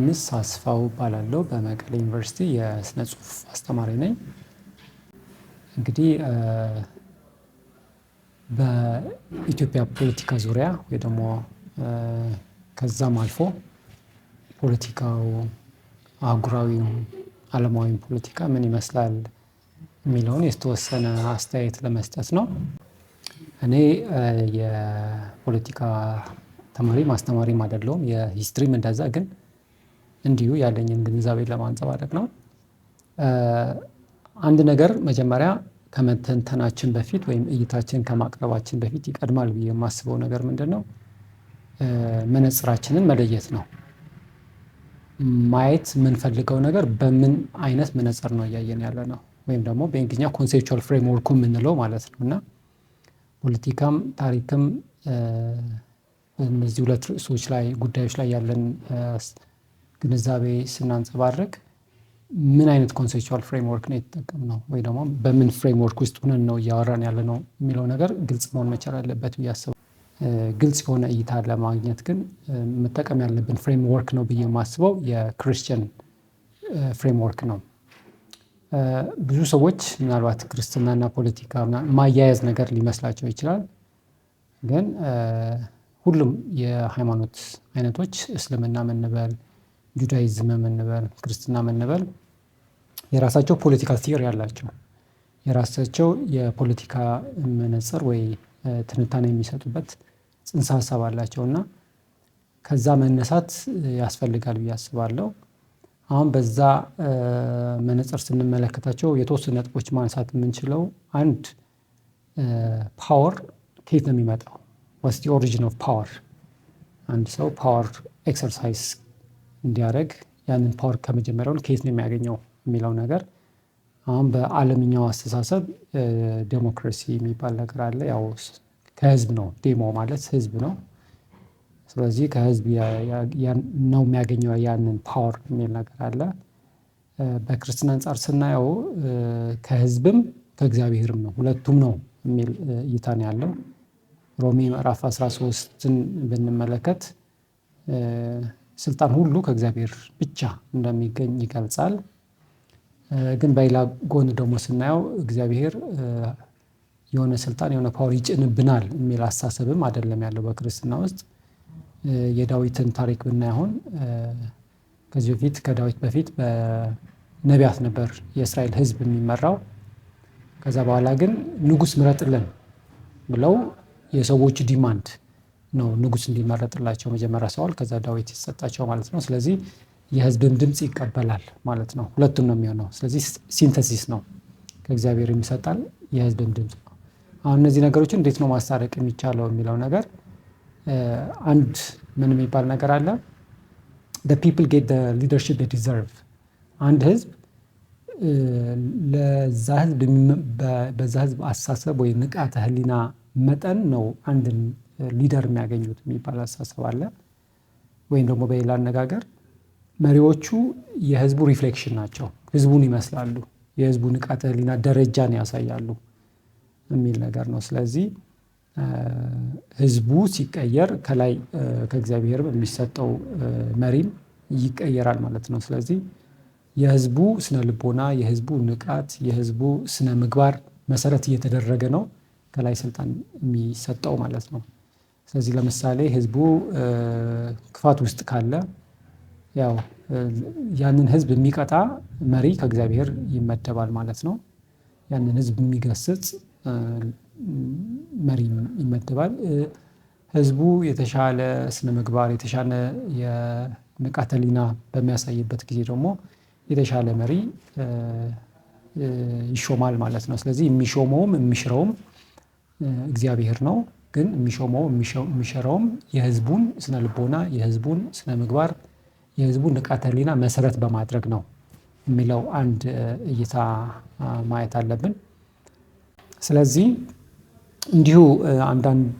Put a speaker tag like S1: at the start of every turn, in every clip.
S1: ዮሐንስ አስፋው እባላለሁ፣ በመቀሌ ዩኒቨርሲቲ የስነ ጽሁፍ አስተማሪ ነኝ። እንግዲህ በኢትዮጵያ ፖለቲካ ዙሪያ ወይ ደግሞ ከዛም አልፎ ፖለቲካው፣ አህጉራዊው፣ አለማዊው ፖለቲካ ምን ይመስላል የሚለውን የተወሰነ አስተያየት ለመስጠት ነው። እኔ የፖለቲካ ተማሪም አስተማሪም አይደለሁም፣ የ history ም እንደዛ፣ ግን እንዲሁ ያለኝን ግንዛቤ ለማንፀባረቅ ነው። አንድ ነገር መጀመሪያ ከመተንተናችን በፊት ወይም እይታችን ከማቅረባችን በፊት ይቀድማል ብዬ የማስበው ነገር ምንድነው? መነፅራችንን መለየት ነው። ማየት የምንፈልገው ነገር በምን አይነት መነፅር ነው እያየን ያለነው፣ ወይም ደግሞ በእንግሊዝኛ conceptual framework ኡ የምንለው ማለት ነው። እና ፖለቲካም ታሪክም እነዚህ ሁለት ርዕሶች ላይ፣ ጉዳዮች ላይ ያለን ግንዛቤ ስናንፀባርቅ ምን አይነት conceptual framework ነው የተጠቀምነው ወይ ደግሞ በምን framework ውስጥ ሆነን ነው እያወራን ያለነው የሚለው ነገር ግልጽ መሆን መቻል አለበት ብዬ አስባለሁ። ግልጽ የሆነ እይታ ለማግኘት ግን መጠቀም ያለብን framework ነው ብዬ የማስበው የ Christian framework ነው። ብዙ ሰዎች ምናልባት ክርስትናና ፖለቲካ ማያያዝ ነገር ሊመስላቸው ይችላል። ግን ሁሉም የሃይማኖት አይነቶች፣ እስልምና እንበል፣ Judaism እንበል፣ ክርስትና እንበል፣ የራሳቸው political theory አላቸው። የራሳቸው የፖለቲካ መነፅር ወይ ትንታኔ የሚሰጡበት ጽንሰ ሀሳብ አላቸው፣ እና ከዛ መነሳት ያስፈልጋል ብዬ አስባለሁ። አሁን በዛ መነፅር ስንመለከታቸው የተወሰኑ ነጥቦች ማንሳት የምንችለው፣ አንድ፣ power ከየት ነው የሚመጣው? What's the origin of power? አንድ ሰው power exercise እንዲያደርግ ያንን power ከመጀመሪያውን ከየት ነው የሚያገኘው የሚለው ነገር፣ አሁን በአለምኛው አስተሳሰብ ዴሞክራሲ የሚባል ነገር አለ። ያው ከህዝብ ነው፣ ዴሞ ማለት ህዝብ ነው። ስለዚህ ከህዝብ ነው የሚያገኘው ያንን power የሚል ነገር አለ። በክርስትና አንፃር ስናየው ከህዝብም ከእግዚአብሔርም ነው፣ ሁለቱም ነው የሚል እይታ ነው ያለው። ሮሜ ምዕራፍ 13ን ብንመለከት ስልጣን ሁሉ ከእግዚአብሔር ብቻ እንደሚገኝ ይገልጻል። ግን በሌላ ጎን ደግሞ ስናየው እግዚአብሔር የሆነ ስልጣን፣ የሆነ power ይጭንብናል የሚል አስተሳሰብም አይደለም ያለው በክርስትና ውስጥ። የዳዊትን ታሪክ ብናይ፣ አሁን ከዚህ በፊት፣ ከዳዊት በፊት በነቢያት ነበር የእስራኤል ህዝብ የሚመራው። ከዛ በኋላ ግን ንጉስ ምረጥልን ብለው የሰዎች demand ነው ንጉስ እንዲመረጥላቸው፣ መጀመሪያ ሳኦል ከዛ ዳዊት የተሰጣቸው ማለት ነው። ስለዚህ የህዝብን ድምጽ ይቀበላል ማለት ነው። ሁለቱም ነው የሚሆነው። ስለዚህ synthesis ነው። ከእግዚአብሔር ይሰጣል፣ የህዝብን ድምጽ ነው። አሁን እነዚህ ነገሮችን እንዴት ነው ማስታረቅ የሚቻለው የሚለው ነገር፣ አንድ ምን የሚባል ነገር አለ? The people get the leadership they deserve። አንድ ህዝብ ለዛ ህዝብ፣ በዛ ህዝብ አስተሳሰብ ወይ ንቃተ ህሊና መጠን ነው አንድን leader የሚያገኙት የሚባል አስተሳሰብ አለ። ወይም ደግሞ በሌላ አነጋገር መሪዎቹ የህዝቡ reflection ናቸው፣ ህዝቡን ይመስላሉ፣ የህዝቡ ንቃተ ህሊና ደረጃን ያሳያሉ የሚል ነገር ነው። ስለዚህ ህዝቡ ሲቀየር ከላይ ከእግዚአብሔር የሚሰጠው መሪም ይቀየራል ማለት ነው። ስለዚህ የህዝቡ ስነ ልቦና፣ የህዝቡ ንቃት፣ የህዝቡ ስነ ምግባር መሰረት እየተደረገ ነው ከላይ ስልጣን የሚሰጠው ማለት ነው። ስለዚህ ለምሳሌ ህዝቡ ክፋት ውስጥ ካለ ያው ያንን ህዝብ የሚቀጣ መሪ ከእግዚአብሔር ይመደባል ማለት ነው። ያንን ህዝብ የሚገስጽ መሪ ይመደባል። ህዝቡ የተሻለ ስነምግባር፣ የተሻለ የንቃተ ህሊና በሚያሳይበት ጊዜ ደግሞ የተሻለ መሪ ይሾማል ማለት ነው። ስለዚህ የሚሾመውም የሚሽረውም እግዚአብሔር ነው። ግን የሚሾመው የሚሽረውም የህዝቡን ስነ ልቦና፣ የህዝቡን ስነ ምግባር፣ የህዝቡን ንቃተ ህሊና መሰረት በማድረግ ነው የሚለው አንድ እይታ ማየት አለብን። ስለዚህ እንዲሁ አንዳንድ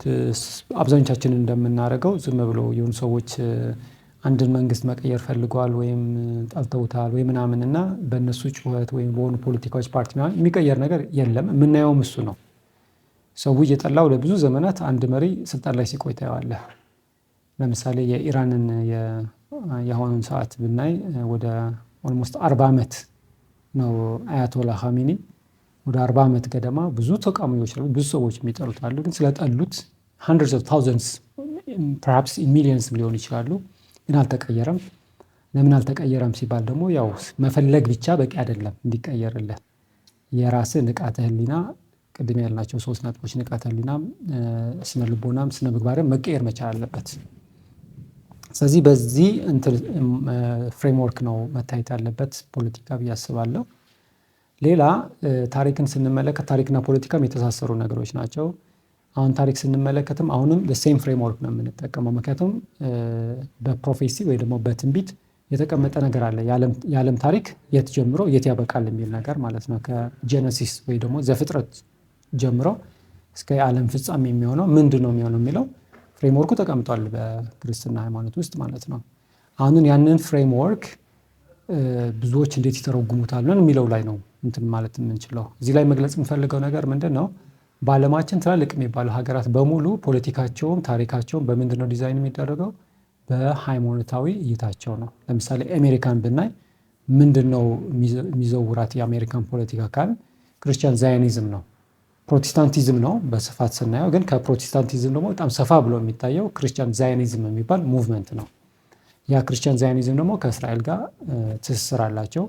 S1: አብዛኞቻችን እንደምናደርገው ዝም ብሎ የሆኑ ሰዎች አንድን መንግስት መቀየር ፈልገዋል ወይም ጠልተውታል ወይ ምናምን እና በእነሱ ጩኸት ወይም በሆኑ ፖለቲካዎች ፓርቲ ምናምን የሚቀየር ነገር የለም። የምናየውም እሱ ነው። ሰው እየጠላው ለብዙ ዘመናት አንድ መሪ ስልጣን ላይ ሲቆይ ታየዋለህ። ለምሳሌ የኢራንን የአሁኑን ሰዓት ብናይ ወደ almost 40 ዓመት ነው። አያቶላ ኻሜኒ ወደ 40 ዓመት ገደማ ብዙ ተቃዋሚዎች አሉ፣ ብዙ ሰዎች የሚጠሉት አሉ። ግን ስለጠሉት hundreds of thousands, perhaps millions ሊሆኑ ይችላሉ፣ ግን አልተቀየረም። ለምን አልተቀየረም ሲባል ደግሞ ያው መፈለግ ብቻ በቂ አይደለም እንዲቀየርልህ። የራስህ ንቃተ ህሊና፣ ቅድም ያልናቸው ሶስት ነጥቦች፣ ንቃተ ህሊናም፣ ስነ ልቦናም፣ ስነ ምግባርም መቀየር መቻል አለበት። ስለዚህ በዚህ እንትን framework ነው መታየት ያለበት ፖለቲካ ብዬ አስባለሁ። ሌላ ታሪክን ስንመለከት ታሪክና ፖለቲካም የተሳሰሩ ነገሮች ናቸው። አሁን ታሪክ ስንመለከትም አሁንም same framework ነው የምንጠቀመው። ምክንያቱም በ prophecy ወይ ደግሞ በትንቢት የተቀመጠ ነገር አለ። የዓለም ታሪክ የት ጀምሮ የት ያበቃል የሚል ነገር ማለት ነው። ከ Genesis ወይ ደግሞ ዘፍጥረት ጀምሮ እስከ የዓለም ፍጻሜ የሚሆነው ምንድን ነው የሚሆነው የሚለው framework ኡ ተቀምጧል በክርስትና ሃይማኖት ውስጥ ማለት ነው። አሁን ያንን framework ብዙዎች እንዴት ይተረጉሙታል የሚለው ላይ ነው እንትን ማለት የምንችለው። እዚህ ላይ መግለጽ የምፈልገው ነገር ምንድን ነው? በዓለማችን ትላልቅ የሚባሉ ሀገራት በሙሉ ፖለቲካቸውም ታሪካቸውም በምንድን ነው ዲዛይን የሚደረገው? በሃይማኖታዊ እይታቸው ነው። ለምሳሌ አሜሪካን ብናይ ምንድን ነው የሚዘውራት የአሜሪካን ፖለቲካ ካልን Christian Zionism ነው። ፕሮቴስታንቲዝም ነው በስፋት ስናየው፣ ግን ከፕሮቴስታንቲዝም ደግሞ በጣም ሰፋ ብሎ የሚታየው Christian Zionism የሚባል movement ነው። ያ Christian Zionism ደግሞ ከእስራኤል ጋር ትስስር አላቸው።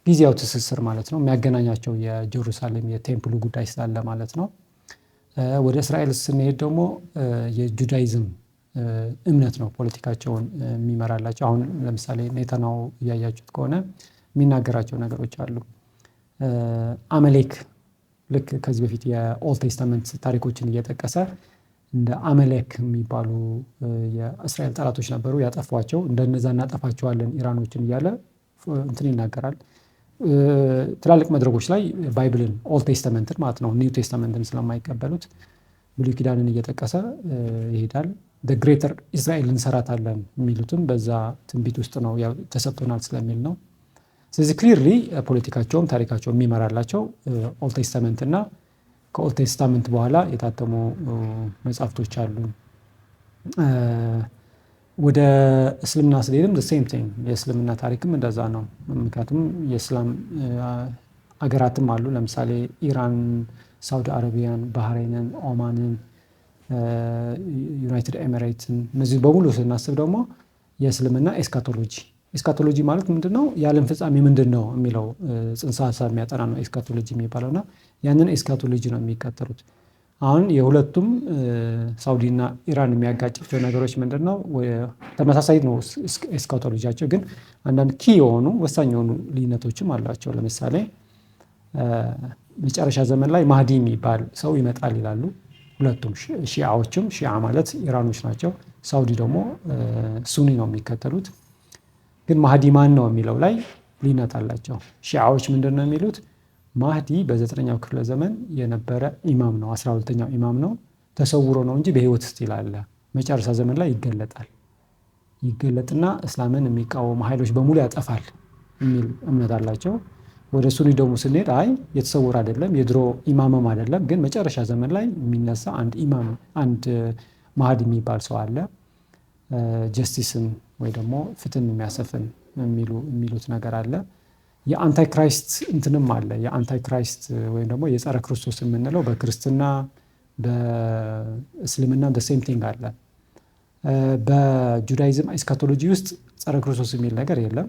S1: ጊዜያዊ ትስስር ማለት ነው። የሚያገናኛቸው የ Jerusalem የ temple ኡ ጉዳይ ስላለ ማለት ነው። ወደ እስራኤል ስንሄድ ደግሞ የ Judaism እምነት ነው ፖለቲካቸውን የሚመራላቸው። አሁን ለምሳሌ ኔታንያሁ እያያችሁት ከሆነ የሚናገራቸው ነገሮች አሉ። አመሌክ፣ ልክ ከዚህ በፊት የ Old Testament ታሪኮችን እየጠቀሰ እንደ አመሌክ የሚባሉ የእስራኤል ጠላቶች ነበሩ፣ ያጠፏቸው፣ እንደነዛ እናጠፋቸዋለን ኢራኖችን እያለ እንትን ይናገራል። ትላልቅ መድረኮች ላይ Bible ን፣ Old Testament ን ማለት ነው፣ New Testament ን ስለማይቀበሉት ብሉይ ኪዳንን እየጠቀሰ ይሄዳል። Greater Israel እንሰራታለን የሚሉትም በዛ ትንቢት ውስጥ ነው፣ ያው ተሰጥቶናል ስለሚል ነው። ስለዚህ clearly ፖለቲካቸውም ታሪካቸው የሚመራላቸው Old Testament እና ከ Old Testament በኋላ የታተሙ መጽሐፍቶች አሉ። ወደ እስልምና ስንሄድም same thing፣ የእስልምና ታሪክም እንደዛ ነው። ምክንያቱም የእስላም አገራትም አሉ። ለምሳሌ ኢራን፣ ሳውዲ አረቢያን፣ ባህሬንን፣ ኦማንን፣ United Emirates ን እነዚህ በሙሉ ስናስብ ደግሞ የእስልምና eschatology። Eschatology ማለት ምንድነው? የዓለም ፍጻሜ ምንድነው የሚለው ጽንሰ ሀሳብ የሚያጠና ነው eschatology የሚባለው። እና ያንን eschatology ነው የሚከተሉት። አሁን የሁለቱም ሳውዲና ኢራን የሚያጋጫቸው ነገሮች ምንድነው? ተመሳሳይ ነው eschatology ያቸው፣ ግን አንዳንድ key የሆኑ፣ ወሳኝ የሆኑ ልዩነቶችም አሏቸው። ለምሳሌ መጨረሻ ዘመን ላይ ማህዲ የሚባል ሰው ይመጣል ይላሉ። ሁለቱም ሺዓዎችም፣ ሺዓ ማለት ኢራኖች ናቸው። ሳውዲ ደግሞ ሱኒ ነው የሚከተሉት። ግን ማህዲ ማን ነው የሚለው ላይ ልዩነት አላቸው። ሺዓዎች ምንድን ነው የሚሉት? ማህዲ በ9ኛው ክፍለ ዘመን የነበረ ኢማም ነው፣ 12ኛው ኢማም ነው። ተሰውሮ ነው እንጂ በህይወት still አለ። መጨረሻ ዘመን ላይ ይገለጣል። ይገለጥና እስላምን የሚቃወሙ ኃይሎች በሙሉ ያጠፋል የሚል እምነት አላቸው። ወደ ሱኒ ደግሞ ስንሄድ አይ፣ የተሰወረ አይደለም፣ የድሮ ኢማምም አይደለም፣ ግን መጨረሻ ዘመን ላይ የሚነሳ አንድ ኢማም፣ አንድ ማህዲ የሚባል ሰው አለ፣ justice ን ወይ ደግሞ ፍትህን የሚያሰፍን የሚሉት ነገር አለ። የ antichrist እንትንም አለ። የ antichrist ወይም ደግሞ የጸረ ክርስቶስ የምንለው በክርስትና በእስልምና same thing አለ። በ Judaism eschatology ውስጥ ጸረ ክርስቶስ የሚል ነገር የለም።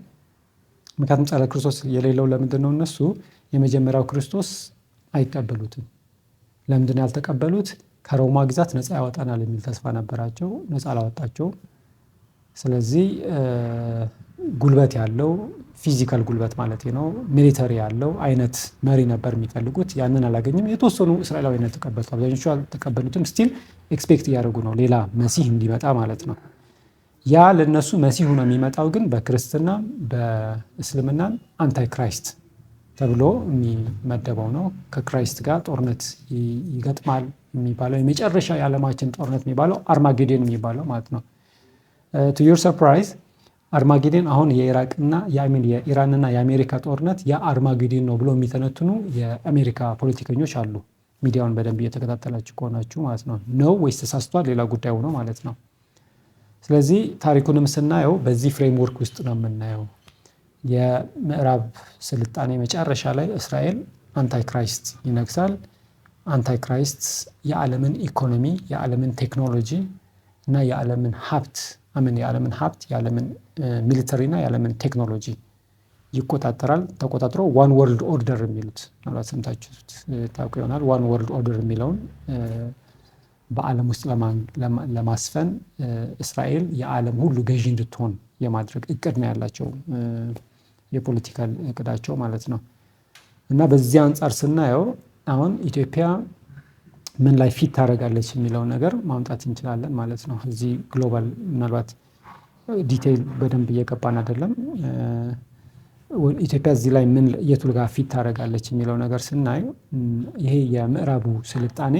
S1: ምክንያቱም ጸረ ክርስቶስ የሌለው ለምንድን ነው? እነሱ የመጀመሪያው ክርስቶስ አይቀበሉትም። ለምንድን ነው ያልተቀበሉት? ከሮማ ግዛት ነፃ ያወጣናል የሚል ተስፋ ነበራቸው። ነፃ አላወጣቸውም። ስለዚህ ጉልበት ያለው፣ physical ጉልበት ማለት ነው፣ military ያለው አይነት መሪ ነበር የሚፈልጉት። ያንን አላገኙም። የተወሰኑ እስራኤላውያን ተቀበሉት፣ አብዛኞቹ አልተቀበሉትም። Still expect እያደረጉ ነው ሌላ መሲህ እንዲመጣ ማለት ነው። ያ ለነሱ መሲህ ሆኖ የሚመጣው ግን በክርስትና በእስልምና antichrist ተብሎ የሚመደበው ነው። ከ Christ ጋር ጦርነት ይገጥማል የሚባለው፣ የመጨረሻ የዓለማችን ጦርነት የሚባለው አርማጌዶን የሚባለው ማለት ነው። To your surprise፣ አርማጌዶን አሁን የኢራቅና የኢራንና የአሜሪካ ጦርነት የአርማጌዶን ነው ብሎ የሚተነትኑ የአሜሪካ ፖለቲከኞች አሉ። ሚዲያውን በደንብ እየተከታተላችሁ ከሆናችሁ ማለት ነው። ነው ወይስ ተሳስቷል? ሌላ ጉዳይ ሆኖ ማለት ነው። ስለዚህ ታሪኩንም ስናየው በዚህ framework ውስጥ ነው የምናየው። የምዕራብ ስልጣኔ መጨረሻ ላይ እስራኤል Antichrist ይነግሳል። Antichrist የዓለምን ኢኮኖሚ፣ የዓለምን ቴክኖሎጂ እና የዓለምን ሀብት አምን የዓለምን ሀብት፣ የዓለምን military እና የዓለምን ቴክኖሎጂ ይቆጣጠራል። ተቆጣጥሮ one world order የሚሉት ምናልባት ሰምታችሁት ታውቁ ይሆናል። One world order የሚለውን በዓለም ውስጥ ለማስፈን እስራኤል የዓለም ሁሉ ገዢ እንድትሆን የማድረግ እቅድ ነው ያላቸው፣ የ political እቅዳቸው ማለት ነው። እና በዚህ አንፃር ስናየው አሁን ኢትዮጵያ ምን ላይ fit ታደርጋለች የሚለውን ነገር ማምጣት እንችላለን ማለት ነው። እዚህ global ምናልባት detail በደንብ እየገባን አይደለም። ኢትዮጵያ እዚህ ላይ ምን የቱ ጋር fit ታደርጋለች የሚለው ነገር ስናይ ይሄ የምዕራቡ ስልጣኔ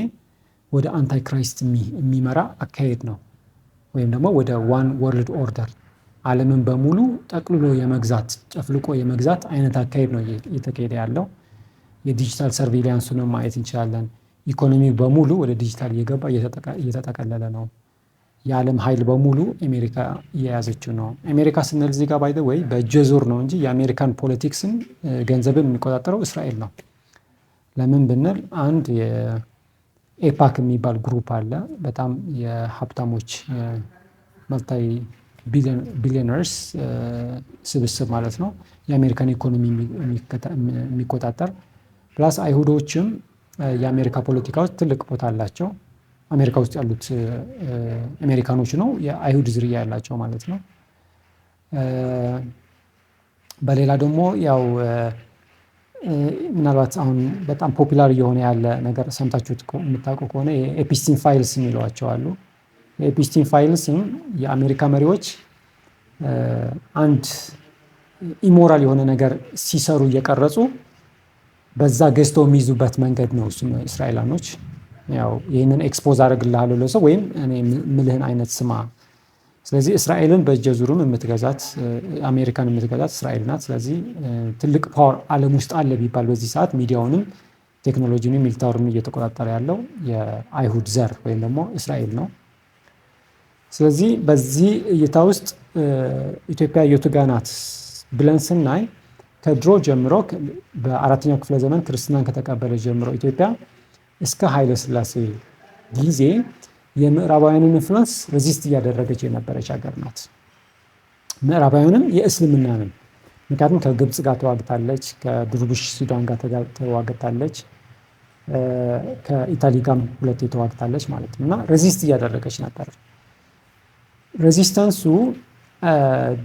S1: ወደ Antichrist የሚመራ አካሄድ ነው። ወይም ደግሞ ወደ one world order፣ ዓለምን በሙሉ ጠቅልሎ የመግዛት፣ ጨፍልቆ የመግዛት አይነት አካሄድ ነው እየተካሄደ ያለው። የ digital surveillance ኡንም ማየት እንችላለን። ኢኮኖሚ በሙሉ ወደ ዲጂታል እየገባ እየተጠቀለለ ነው። የዓለም ኃይል በሙሉ አሜሪካ እየያዘችው ነው። አሜሪካ ስንል እዚህ ጋር by the way በእጅ ዙር ነው እንጂ የአሜሪካን politics ን ገንዘብን የሚቆጣጠረው እስራኤል ነው። ለምን ብንል አንድ የ AIPAC የሚባል group አለ። በጣም የሀብታሞች multi billionaires ስብስብ ማለት ነው። የአሜሪካን ኢኮኖሚ የሚቆጣጠር፣ plus አይሁዶችም የአሜሪካ ፖለቲካ ውስጥ ትልቅ ቦታ አላቸው። አሜሪካ ውስጥ ያሉት አሜሪካኖች ነው የአይሁድ ዝርያ ያላቸው ማለት ነው። በሌላ ደግሞ ያው ምናልባት አሁን በጣም popular እየሆነ ያለ ነገር ሰምታችሁት የምታውቁ ከሆነ የ Epstein files የሚሏቸው አሉ። የ Epstein files ም የአሜሪካ መሪዎች አንድ immoral የሆነ ነገር ሲሰሩ እየቀረጹ በዛ ገዝተው የሚይዙበት መንገድ ነው። እሱም እስራኤላኖች ያው ይህንን expose አደርግልሃለሁ ለሰው ወይም እኔ ምልህን አይነት ስማ። ስለዚህ እስራኤልን በእጀ ዙርም የምትገዛት፣ አሜሪካን የምትገዛት እስራኤል ናት። ስለዚህ ትልቅ power ዓለም ውስጥ አለ ቢባል በዚህ ሰዓት ሚዲያውንም ቴክኖሎጂንም military ውን እየተቆጣጠረ ያለው የአይሁድ ዘር ወይም ደግሞ እስራኤል ነው። ስለዚህ በዚህ እይታ ውስጥ ኢትዮጵያ የቱ ጋ ናት ብለን ስናይ ከድሮ ጀምሮ፣ በአራተኛው ክፍለ ዘመን ክርስትናን ከተቀበለ ጀምሮ ኢትዮጵያ እስከ ኃይለ ሥላሴ ጊዜ የምዕራባውያንን influence resist እያደረገች የነበረች ሀገር ናት። ምዕራባውያንም የእስልምናንም፣ ምክንያቱም ከግብፅ ጋር ተዋግታለች፣ ከድርቡሽ ሱዳን ጋር ተዋግታለች፣ ከኢታሊ ጋርም ሁለቴ ተዋግታለች ማለት ነው እና resist እያደረገች ነበር። Resistance ኡ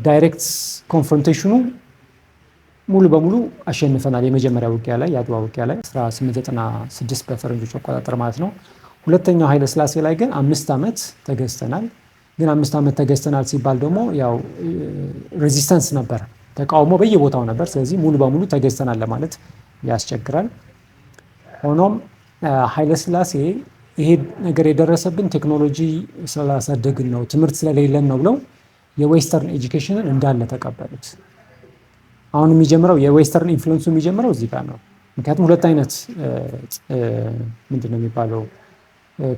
S1: direct confrontation ኑ ሙሉ በሙሉ አሸንፈናል። የመጀመሪያ ውጊያ ላይ፣ የአድዋ ውጊያ ላይ 1896 በፈረንጆች አቆጣጠር ማለት ነው። ሁለተኛው ኃይለ ሥላሴ ላይ ግን 5 ዓመት ተገዝተናል። ግን 5 ዓመት ተገዝተናል ሲባል ደግሞ ያው resistance ነበር፣ ተቃውሞ በየቦታው ነበር። ስለዚህ ሙሉ በሙሉ ተገዝተናል ለማለት ያስቸግራል። ሆኖም ኃይለ ሥላሴ ይሄ ነገር የደረሰብን ቴክኖሎጂ ስላላሳደግን ነው፣ ትምህርት ስለሌለን ነው ብለው የ western education ን እንዳለ ተቀበሉት። አሁን የሚጀምረው የ western influence ኡ የሚጀምረው እዚህ ጋር ነው። ምክንያቱም ሁለት አይነት ምንድን ነው የሚባለው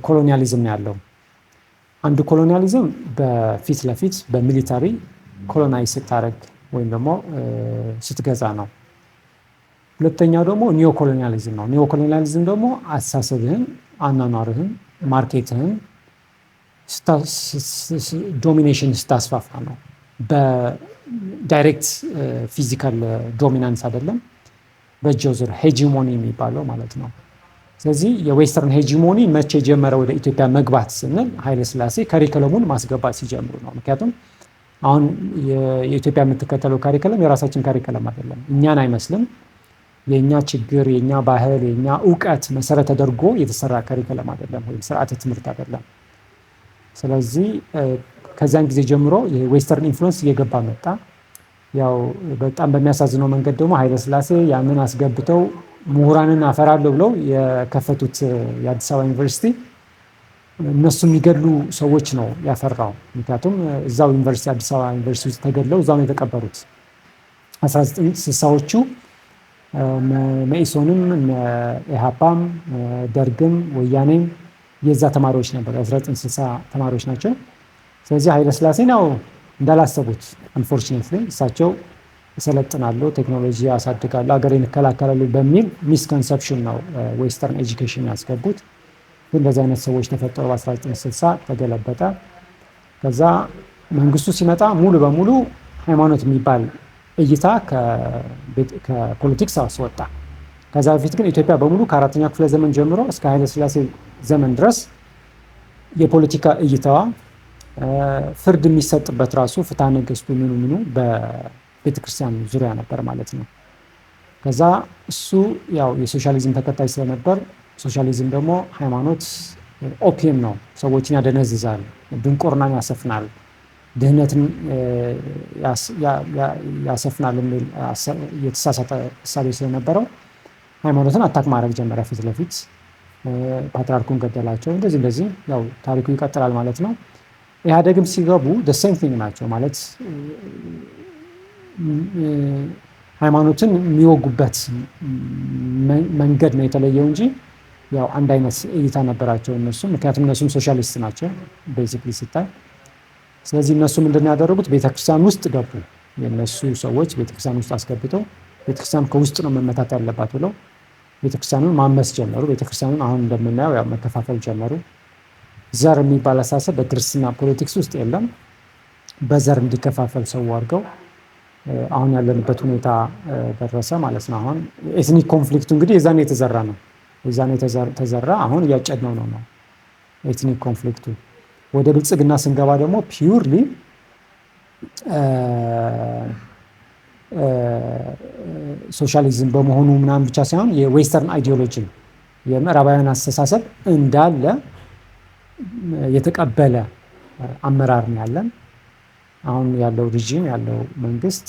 S1: colonialism ነው ያለው። አንዱ colonialism በፊት ለፊት በ military colonize ስታደርግ ወይም ደግሞ ስትገዛ ነው። ሁለተኛው ደግሞ neo colonialism ነው። Neo colonialism ደግሞ አስተሳሰብህን፣ አኗኗርህን፣ market ህን domination ስታስፋፋ ነው። በ direct physical dominance አይደለም፣ በእጅ አዙር hegemony የሚባለው ማለት ነው። ስለዚህ የ western hegemony መቼ ጀመረ ወደ ኢትዮጵያ መግባት ስንል ኃይለ ሥላሴ curriculum ኡን ማስገባት ሲጀምሩ ነው። ምክንያቱም አሁን የኢትዮጵያ የምትከተለው curriculum የራሳችን curriculum አይደለም፣ እኛን አይመስልም። የእኛ ችግር፣ የእኛ ባህል፣ የእኛ እውቀት መሰረት ተደርጎ የተሰራ curriculum አይደለም ወይም ስርዓተ ትምህርት አይደለም። ስለዚህ ከዚያን ጊዜ ጀምሮ የ western influence እየገባ መጣ። ያው በጣም በሚያሳዝነው መንገድ ደግሞ ኃይለ ሥላሴ ያንን አስገብተው ምሁራንን አፈራለሁ ብለው የከፈቱት የአዲስ አበባ ዩኒቨርሲቲ እነሱ የሚገድሉ ሰዎች ነው ያፈራው። ምክንያቱም እዛው ዩኒቨርሲቲ፣ አዲስ አበባ ዩኒቨርሲቲ ውስጥ ተገድለው እዛው ነው የተቀበሩት። 1960ዎቹ መኢሶንም፣ ኢህአፓም፣ ደርግም፣ ወያኔም የዛ ተማሪዎች ነበሩ። የ1960 ተማሪዎች ናቸው። ስለዚህ ኃይለሥላሴን ያው እንዳላሰቡት unfortunately እሳቸው እሰለጥናለሁ፣ ቴክኖሎጂ ያሳድጋለሁ፣ ሀገሬን እከላከላለሁ በሚል misconception ነው western education ያስገቡት። ግን እንደዚህ አይነት ሰዎች ተፈጠሩ። በ1960 ተገለበጠ። ከዛ መንግስቱ ሲመጣ ሙሉ በሙሉ ሃይማኖት የሚባል እይታ ከ politics አስወጣ። ከዛ በፊት ግን ኢትዮጵያ በሙሉ ከአራተኛው ክፍለ ዘመን ጀምሮ እስከ ኃይለሥላሴ ዘመን ድረስ የፖለቲካ እይታዋ፣ ፍርድ የሚሰጥበት ራሱ ፍትሐ ነገሥቱ ምኑ ምኑ በቤተክርስቲያን ዙሪያ ነበር ማለት ነው። ከዛ እሱ ያው የሶሻሊዝም ተከታይ ስለነበር ሶሻሊዝም ደግሞ ሃይማኖት opium ነው፣ ሰዎችን ያደነዝዛል፣ ድንቁርናን ያሰፍናል፣ ድህነትን ያሰፍናል የሚል የተሳሳተ እሳቤ ስለነበረው ሃይማኖትን attack ማድረግ ጀመረ። ፊት ለፊት ፓትርያርኩን ገደላቸው። እንደዚህ እንደዚህ ያው ታሪኩ ይቀጥላል ማለት ነው። ኢህአዴግም ሲገቡ same thing ናቸው ማለት ሃይማኖትን የሚወጉበት መንገድ ነው የተለየው እንጂ ያው አንድ አይነት እይታ ነበራቸው እነሱም። ምክንያቱም እነሱም ሶሻሊስት ናቸው basically ሲታይ። ስለዚህ እነሱ ምንድን ነው ያደረጉት? ቤተክርስቲያን ውስጥ ገቡ። የእነሱ ሰዎች ቤተክርስቲያን ውስጥ አስገብተው ቤተክርስቲያን ከውስጥ ነው መመታት ያለባት ብለው ቤተክርስቲያኑን ማመስ ጀመሩ። ቤተክርስቲያኑን አሁን እንደምናየው ያው መከፋፈል ጀመሩ። ዘር የሚባል አስተሳሰብ በክርስትና politics ውስጥ የለም። በዘር እንዲከፋፈል ሰው አድርገው አሁን ያለንበት ሁኔታ ደረሰ ማለት ነው። አሁን ethnic conflict ኡ እንግዲህ የዛኔ የተዘራ ነው። የዛኔ ተዘራ፣ አሁን እያጨድነው ነው ethnic conflict ኡ። ወደ ብልጽግና ስንገባ ደግሞ purely ሶሻሊዝም በመሆኑ ምናምን ብቻ ሳይሆን የ western ideology የምዕራባውያን አስተሳሰብ እንዳለ የተቀበለ አመራር ነው ያለን። አሁን ያለው regime ያለው መንግስት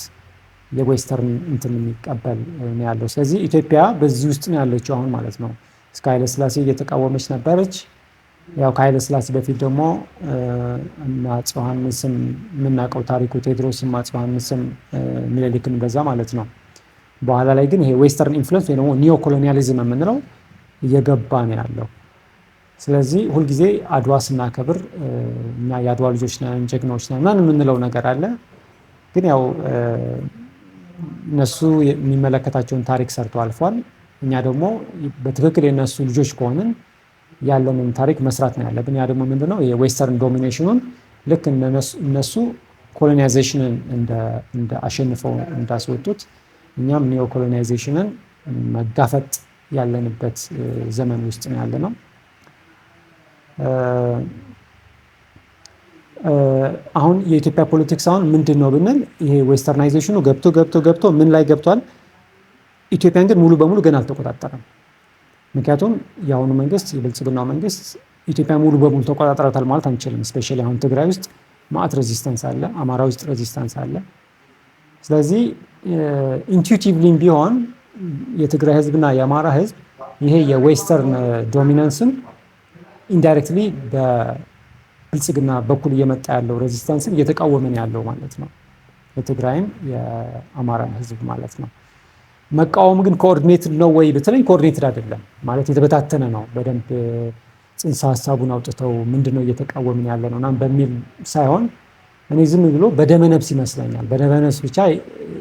S1: የ western እንትን የሚቀበል ነው ያለው። ስለዚህ ኢትዮጵያ በዚህ ውስጥ ነው ያለችው አሁን ማለት ነው። እስከ ኃይለ ሥላሴ እየተቃወመች ነበረች። ያው ከኃይለ ሥላሴ በፊት ደግሞ አፄ ዮሐንስም የምናውቀው ታሪኩ ቴዎድሮስም አፄ ዮሐንስም ምኒልክም እንደዛ ማለት ነው። በኋላ ላይ ግን ይሄ western influence ወይ ደግሞ neo colonialism የምንለው እየገባ ነው ያለው። ስለዚህ ሁልጊዜ አድዋ ስናከብር እኛ የአድዋ ልጆች ነን፣ ጀግኖች ነን ምናምን የምንለው ነገር አለ። ግን ያው እነሱ የሚመለከታቸውን ታሪክ ሰርተው አልፏል። እኛ ደግሞ በትክክል የእነሱ ልጆች ከሆንን ያለንን ታሪክ መስራት ነው ያለብን። ያ ደግሞ ምንድነው የ western domination ኑን ልክ እነሱ colonization ን እንደ አሸንፈው እንዳስወጡት እኛም neo colonization ን መጋፈጥ ያለንበት ዘመን ውስጥ ነው ያለነው። አሁን የኢትዮጵያ politics አሁን ምንድን ነው ብንል ይሄ westernization ኑ ገብቶ ገብቶ ገብቶ ምን ላይ ገብቷል? ኢትዮጵያን ግን ሙሉ በሙሉ ገና አልተቆጣጠረም። ምክንያቱም የአሁኑ መንግስት የብልጽግናው መንግስት ኢትዮጵያ ሙሉ በሙሉ ተቆጣጠረታል ማለት አንችልም። especially አሁን ትግራይ ውስጥ ማዕት resistance አለ፣ አማራ ውስጥ resistance አለ። ስለዚህ intuitively ም ቢሆን የትግራይ ህዝብና የአማራ ህዝብ ይሄ የ western dominance ን indirectly በብልጽግና በኩል እየመጣ ያለው resistance ን እየተቃወመን ያለው ማለት ነው። የትግራይም የአማራን ህዝብ ማለት ነው። መቃወም ግን coordinated ነው ወይ በተለይ coordinated አይደለም ማለት የተበታተነ ነው። በደንብ ጽንሰ ሀሳቡን አውጥተው ምንድነው እየተቃወምን ያለ ነው ምናምን በሚል ሳይሆን እኔ ዝም ብሎ በደመነፍስ ይመስለኛል። በደመነፍስ ብቻ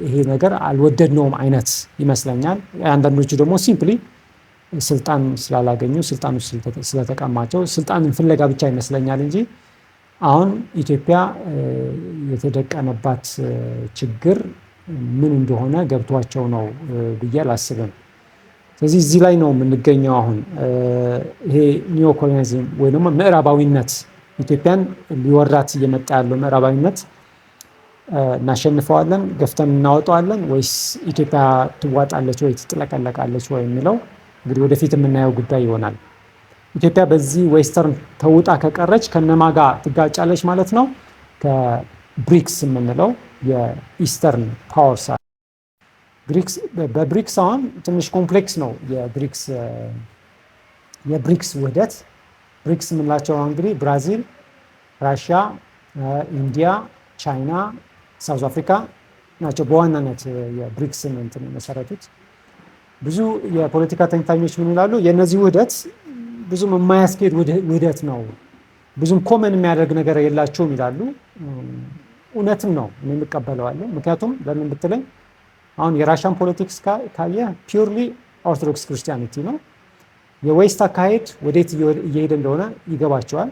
S1: ይሄ ነገር አልወደድነውም አይነት ይመስለኛል። አንዳንዶቹ ደግሞ simply ስልጣን ስላላገኙ ስልጣኑ ስለተቀማቸው ስልጣንን ፍለጋ ብቻ ይመስለኛል እንጂ አሁን ኢትዮጵያ የተደቀነባት ችግር ምን እንደሆነ ገብቷቸው ነው ብዬ አላስብም። ስለዚህ እዚህ ላይ ነው የምንገኘው አሁን ይሄ neo colonialism ወይ ደግሞ ምዕራባዊነት ኢትዮጵያን ሊወራት እየመጣ ያለው ምዕራባዊነት እናሸንፈዋለን፣ ገፍተን እናወጣዋለን ወይስ ኢትዮጵያ ትዋጣለች ወይ ትጥለቀለቃለች ወይ የሚለው እንግዲህ ወደፊት የምናየው ጉዳይ ይሆናል። ኢትዮጵያ በዚህ western ተውጣ ከቀረች ከነማ ጋር ትጋጫለች ማለት ነው? ከብሪክስ የምንለው የ eastern powers በብሪክስ አሁን ትንሽ complex ነው የብሪክስ ውህደት። ብሪክስ የምንላቸው እንግዲህ ብራዚል፣ ራሽያ፣ ኢንዲያ፣ ቻይና፣ ሳውዝ አፍሪካ ናቸው በዋናነት የብሪክስን እንትን የመሰረቱት። ብዙ የፖለቲካ ተንታኞች ምን ይላሉ? የእነዚህ ውህደት ብዙም የማያስኬድ ውህደት ነው። ብዙም common የሚያደርግ ነገር የላቸውም ይላሉ። እውነትም ነው፣ እኔ የምቀበለዋለሁ። ምክንያቱም ለምን ብትለኝ አሁን የ Russian politics ካየህ purely Orthodox Christianity ነው። የ West አካሄድ ወዴት እየሄደ እንደሆነ ይገባቸዋል።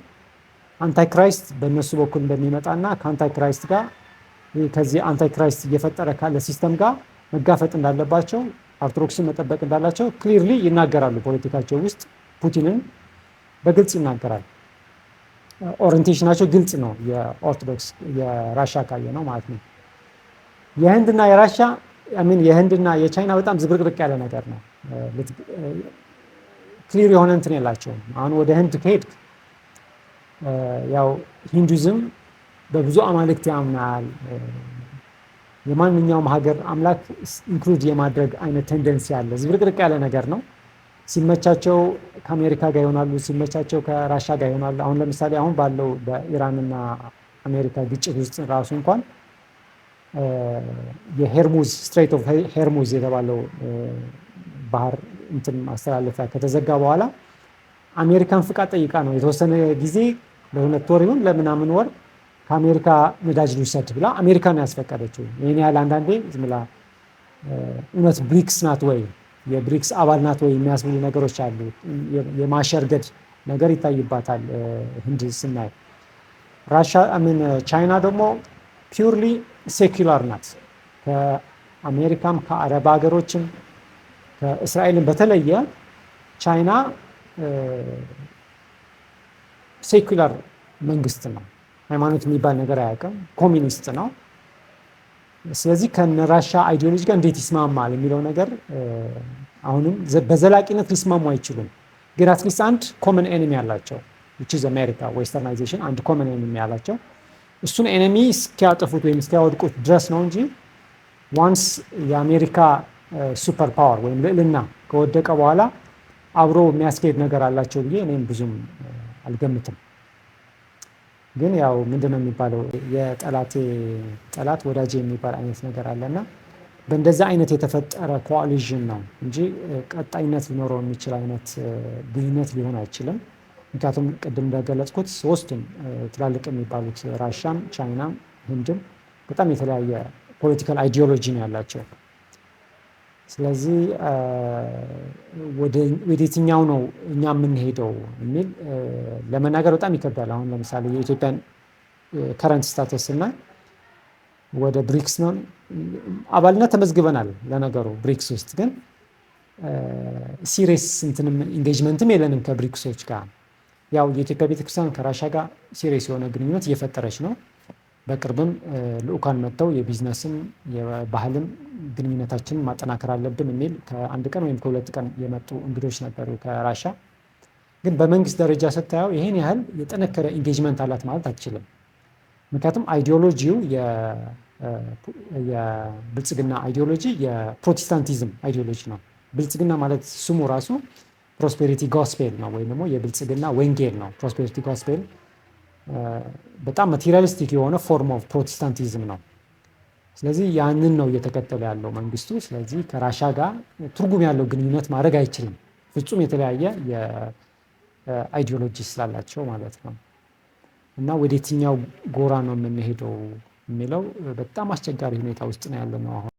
S1: Antichrist በእነሱ በኩል እንደሚመጣና ከ Antichrist ጋር፣ ከዚህ Antichrist እየፈጠረ ካለ system ጋር መጋፈጥ እንዳለባቸው፣ ኦርቶዶክስን መጠበቅ እንዳላቸው clearly ይናገራሉ። ፖለቲካቸው ውስጥ ፑቲንን በግልጽ ይናገራል። Orientation ኣቸው ግልጽ ነው። የኦርቶዶክስ የራሻ ካየ ነው ማለት ነው። የህንድና የራሻ፣ I mean የህንድና የቻይና በጣም ዝብርቅርቅ ያለ ነገር ነው። Clear የሆነ እንትን የላቸውም። አሁን ወደ ህንድ ከሄድክ ያው ሂንዱዝም በብዙ አማልክት ያምናል። የማንኛውም ሀገር አምላክ include የማድረግ አይነት tendency አለ። ዝብርቅርቅ ያለ ነገር ነው። ሲመቻቸው ከአሜሪካ ጋር ይሆናሉ፣ ሲመቻቸው ከራሻ ጋር ይሆናሉ። አሁን ለምሳሌ አሁን ባለው በኢራንና አሜሪካ ግጭት ውስጥ ራሱ እንኳን የሄርሙዝ፣ Strait of Hormuz የተባለው ባህር እንትን ማስተላለፊያ ከተዘጋ በኋላ አሜሪካን ፍቃድ ጠይቃ ነው የተወሰነ ጊዜ፣ ለ2 ወር ይሁን ለምናምን ወር፣ ከአሜሪካ ነዳጅ ልውሰድ ብላ አሜሪካን ያስፈቀደችው። ይህን ያህል አንዳንዴ ዝም ብላ እውነት ብሪክስ ናት ወይ፣ የብሪክስ አባል ናት ወይ የሚያስብሉ ነገሮች አሉ። የማሸርገድ ነገር ይታይባታል ህንድ ስናይ። ራሻ፣ I mean ቻይና ደግሞ purely secular ናት። ከአሜሪካም ከአረብ ሀገሮችም ከእስራኤልም በተለየ ቻይና secular መንግስት ነው። ሃይማኖት የሚባል ነገር አያውቅም። ኮሚኒስት ነው። ስለዚህ ከነ ራሻ ideology ጋር እንዴት ይስማማል የሚለው ነገር አሁንም በዘላቂነት ሊስማሙ አይችሉም። ግን at least አንድ common enemy አላቸው፣ which is አሜሪካ፣ westernization፣ አንድ common enemy አላቸው። እሱን enemy እስኪያጠፉት ወይም እስኪያወድቁት ድረስ ነው እንጂ once የአሜሪካ super power ወይም ልዕልና ከወደቀ በኋላ አብሮ የሚያስኬድ ነገር አላቸው ብዬ እኔም ብዙም አልገምትም። ግን ያው ምንድነው የሚባለው፣ የጠላቴ ጠላት ወዳጄ የሚባል አይነት ነገር አለ እና በእንደዛ አይነት የተፈጠረ coalition ነው እንጂ ቀጣይነት ሊኖረው የሚችል አይነት ግንኙነት ሊሆን አይችልም። ምክንያቱም ቅድም እንደገለጽኩት ሶስቱም ትላልቅ የሚባሉት ራሻም፣ ቻይናም፣ ህንድም በጣም የተለያየ political ideology ነው ያላቸው። ስለዚህ ወደ የትኛው ነው እኛ የምንሄደው የሚል ለመናገር በጣም ይከብዳል። አሁን ለምሳሌ የኢትዮጵያን current status ስናይ ወደ ብሪክስ ነው አባልነት ተመዝግበናል። ለነገሩ ብሪክስ ውስጥ ግን serious እንትንም engagement ም የለንም ከብሪክሶች ጋር። ያው የኢትዮጵያ ቤተክርስቲያን ከራሻ ጋር serious የሆነ ግንኙነት እየፈጠረች ነው። በቅርብም ልዑካን መጥተው የቢዝነስም የባህልም ግንኙነታችንን ማጠናከር አለብን የሚል ከአንድ ቀን ወይም ከ2 ቀን የመጡ እንግዶች ነበሩ ከራሻ። ግን በመንግስት ደረጃ ስታየው ይሄን ያህል የጠነከረ engagement አላት ማለት አትችልም። ምክንያቱም ideology ው፣ የብልጽግና ideology የ Protestantism ideology ነው። ብልጽግና ማለት ስሙ ራሱ prosperity gospel ነው ወይም ደግሞ የብልጽግና ወንጌል ነው። Prosperity gospel በጣም materialistic የሆነ form of Protestantism ነው። ስለዚህ ያንን ነው እየተከተለ ያለው መንግስቱ። ስለዚህ ከራሻ ጋር ትርጉም ያለው ግንኙነት ማድረግ አይችልም። ፍጹም የተለያየ የ ideology ስላላቸው ማለት ነው። እና ወደ የትኛው ጎራ ነው የምንሄደው የሚለው በጣም አስቸጋሪ ሁኔታ ውስጥ ነው ያለነው አሁን።